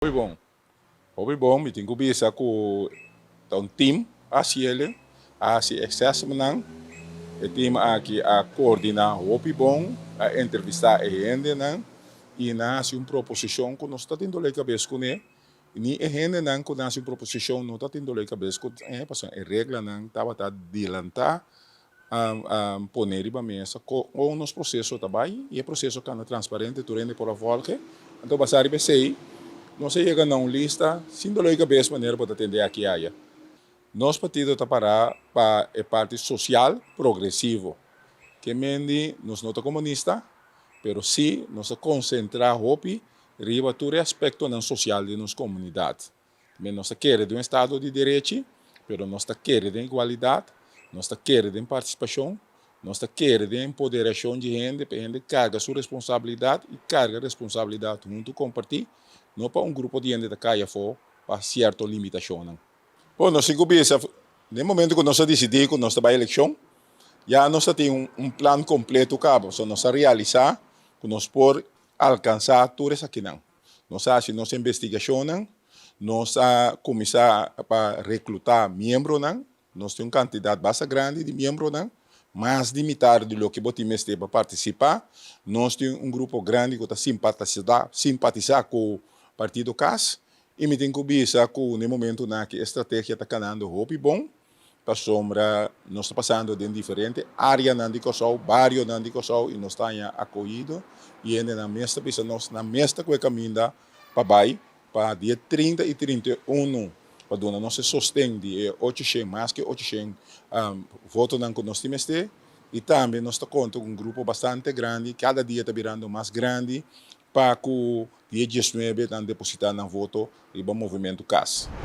Hopi bon. Hopi bon, mi tin ku bisa ku ta un team a hasiele, a hasi assessmentnan. E team aki a koordiná hopi bon, a entrevistá e hendenan i nan a hasi un proposishon ku nos ta tin dolé kabes kuné. Ni e hendenan ku nan hasi un proposishon no ta tin dolé kabes kuné pasobra e reglanan tabata delantá pone riba mesa kon nos proseso ta bai i e proseso kanda transparente, tur hende por a volge. Anto basá riba esei nos a yega na un lista sin dolor di kabes manera bo ta tende aki aya. Nos partido ta pará pa e parti sosial progresivo. Ke mendi nos no ta komunista, pero sí nos ta konsentrá hopi riba tur e aspektonan sosial di nos komunidat. Men nos ta kere den un estado di derechi, pero nos ta kere den igualidad, nos ta kere den participacion, nos ta kere den empoderacion di hende pa e hende carga su responsabilidad y carga responsabilidad hunto comparti, no pa un grupo di hende ta cay afo pa cierto limitacionnan. Bon, nos tin cu bisa, den momento cu nos a dicidi cu nos ta bay eleccion, ya nos ta tin un plan completo caba, so nos a realisa cu nos por alcansa tur esakinan. Nos a hasi nos investigashonnan, nos a kuminsá pa reklutá miembronan, nos tin un kantidat basta grandi di miembronan, mas di mitar di loke bo tin mester pa partisipá. Nos tin un grupo grandi ku ta simpatisá ku Partido Kas i mi tin ku bisa ku na e momentunan aki e strategia ta kanando hopi bon. Pasobra nos ta pasando den diferente areanan di Kòrsou, barionan di Kòrsou i nos ta haña akohido i hendenan mes ta bisa nos nan mes ta ku e kaminda pa bai pa dia 30 i 31 pa duna nos e sosten di e 800, mas ke 800 votonan ku nos tin mester i tambe nos ta konta ku un grupo bastante grandi, kada dia ta birando mas grandi pa ku dia 19 nan depositá nan voto riba Movementu Kas.